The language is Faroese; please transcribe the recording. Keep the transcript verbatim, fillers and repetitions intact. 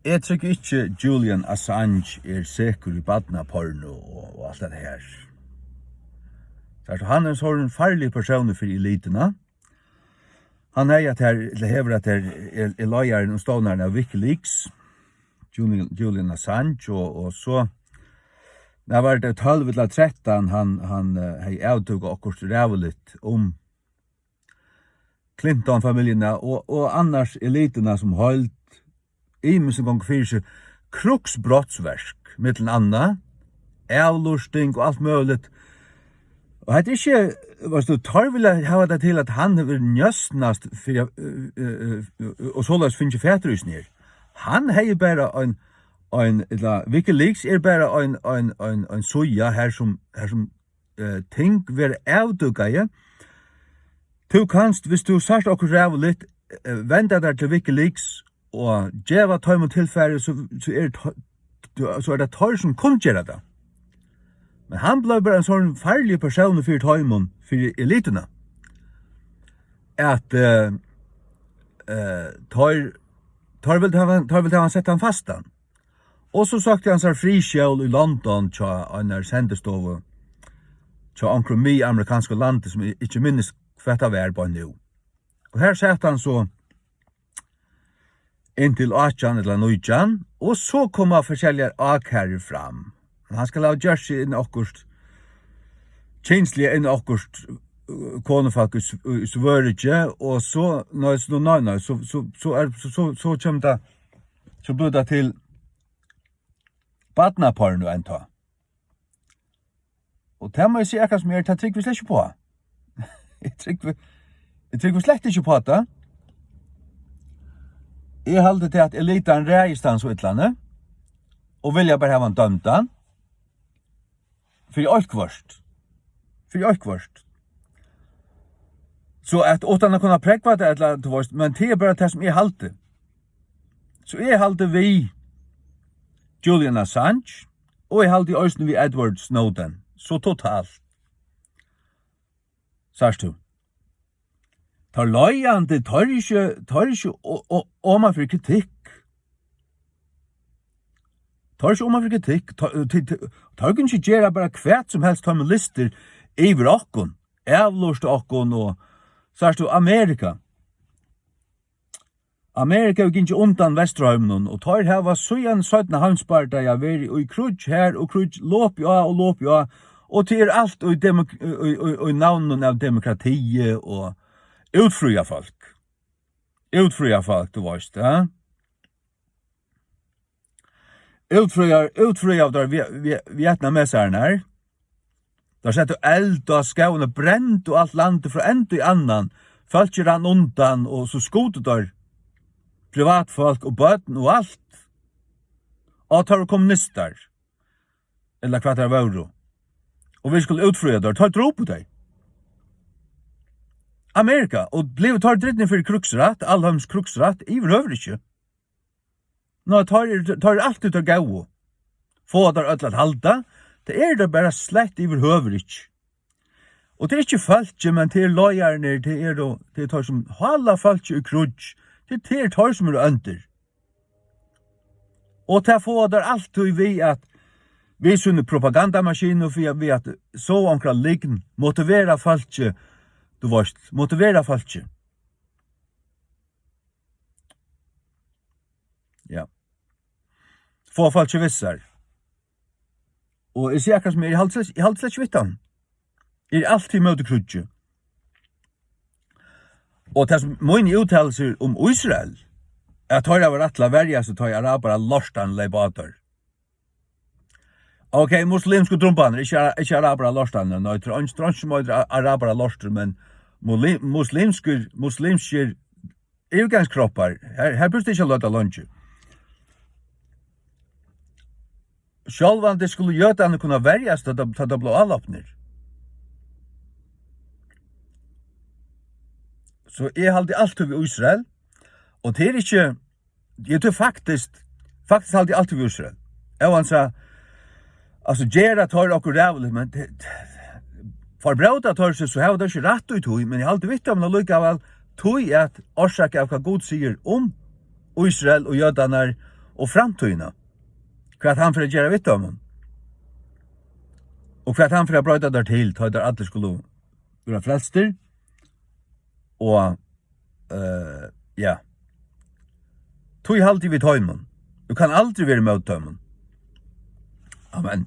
Eg trúgvi ikki, Julian Assange er sekur í barnaporno og, og alt det her. Sært tú, hann er ein sovorðin farligur persónur fyri elitina. Hann hevði at her, ella hevur at her, er, er leiðarin og stovnarin av Wikileaks, Julian, Julian Assange, og, og so, nær var tað tólv ella trettan, hann, hann eh, hevði avdúkað okkurt ræðuligt um Clinton-familjuna og, og annars elitina sum heild, ymiskt gongur fyri seg, krígsbrotsverk, millum annað, avlurting og alt møguligt. Og hetta er ikki, veitst tú, teir vilja hava tað til, at hann hevur njósnast fyri, eh, eh, eh, og soleiðis fingið fatur í seg her. Hann hevði bara ein, ein, ella Wikileaks er bara ein, ein, ein, ein síða her sum, her sum eh, ting verða avdúkaði. Tú kanst, viss tú sært okkurt ræðuligt, eh, venda tær til Wikileaks og geva teimum tilfarið, so, so er to-, so er tað teir, sum kunngera tað. Men hann bleiv bara ein sovorðin farligur persónur fyri teimum, fyri elituna, at, eh, eh, teir, teir vildu hava, teir vildu hava hann sett hann fastan. Og so søkti hann sær friskjól í London hjá einari sendistovu, hjá onkrum miðamerikanskum landi, sum eg ikki minnist, hvat tað var beint nú. Og her sat hann so inntil átjan ella nítjan, og so koma forskelligar ákærur fram. Hann skal hava gjørt seg inn okkurt, kynsliga inn okkurt, eh, konufólk í S-, í Svøríki, og so, nei, so, nei, nei, so, so, so er, so, so, so kemur tað, so blívur tað til barnaporno enntá. Og tað má eg siga, akkurát sum er, tað trúgvi eg slett ikki uppá. Eg trúgvi, eg trúgvi slett ikki uppá tað. Eg haldi tað, at elitan ræðist hann so illa, ne? Og vilja bara hava hann dømdan. Fyri eitthvørt. Fyri eitthvørt. So at, uttan at kunna prógva tað, ella, tú veist, men tað er bara tað, sum eg haldi. So eg haldi við Julian Assange, og eg haldi eisini við Edward Snowden. So totalt. Sært tú? Teir leiðandi, teir eru ikki, teir eru ikki o-, o-, oman fyri kritikk. Teir eru ikki oman fyri kritikk. Teir, teir, teir, teir kunnu ikki gera bara hvat sum helst, teir eru listir yvir okkum, avlurta okkum og, sært tú, Amerika. Amerika hevur gingið undan Vesturheiminum, og teir hava síðan seinna heimsbardaga verið í kríggj har og kríggj, lopið á og lopið á, og tað er alt í demok-, í, í, í navninum av demokrati og útfríða fólk. Útfríða fólk, tú veist, ja? Útfríðar, útfríðaðu teir vi-, vi-, vietnamesararnar. Teir settu eld á skógin og brendu alt landið frá enda í annan. Fólkið rann undan, og so skutu teir privatfólk og børn og alt. Og teir vóru kommunistar, ella hvat teir vóru. Og vit skuldu útfríða teir. Teir drópu tey. Amerika, og blivu teir dripnir fyri krígsrætt, alheims krígsrætt, yvirhøvur ikki. Nei, teir eru, teir eru altíð teir góðu. Fáa teir øll at halda, tað eru teir bara slett yvirhøvur ikki. Og tað er ikki fólkið, men tað eru leiðararnir, tað eru, tað eru teir, sum halda fólkið í kríggj. Tað eru, tað eru teir, sum eru óndir. Og tað fáa teir altíð við at, við síni propagandamaskinu, við at, við at so onkra lygn, motivera fólkið, tú veist, motivera fólkið. Ja. Fáa fólkið við sær. Og eg sigi akkurát sum er, eg haldi slett, eg haldi slett ikki við teimum. Eg eri altíð ímóti kríggi. Og tað sum míni úttalelser um Ísrael, at teir hava rætt til at verja seg, tá ið arabaralortan leyp á teir. Ok, muslimsku drumbarnir, ikki ara-, ikki arabaralortarnir, nei, tað er eingin, tað er eingin sum eitur a-, arabaralortur, men muli-, muslimskur, muslimskir yvirgangskroppar, her, her brúkti ikki at leita leingi. Sjálvandi skulu jødarnir kunna verjast, tá, tá, tá blíva álopnir. So eg haldi altíð við Ísrael, og tað er ikki, eg trúgvi faktiskt, faktiskt haldi eg altíð við Ísrael. Óansæð, altso, gera teir okkurt ræðuligt, men te-, te-, forbróta teir seg, so hava teir ikki rætt í tí, men eg haldi við teimum allíkavæl, tí at orsakað av hvat Gud sigur um Ísrael og jødarnar, og framtíðina. Hvat hann fer at gera við teimum. Og hvat hann fer at broyta teir til, tá teir allir skulu vera frelstir. Og, eh, ja. Tí haldi við teimum. Tú kann aldri vera ímóti teimum. Amen.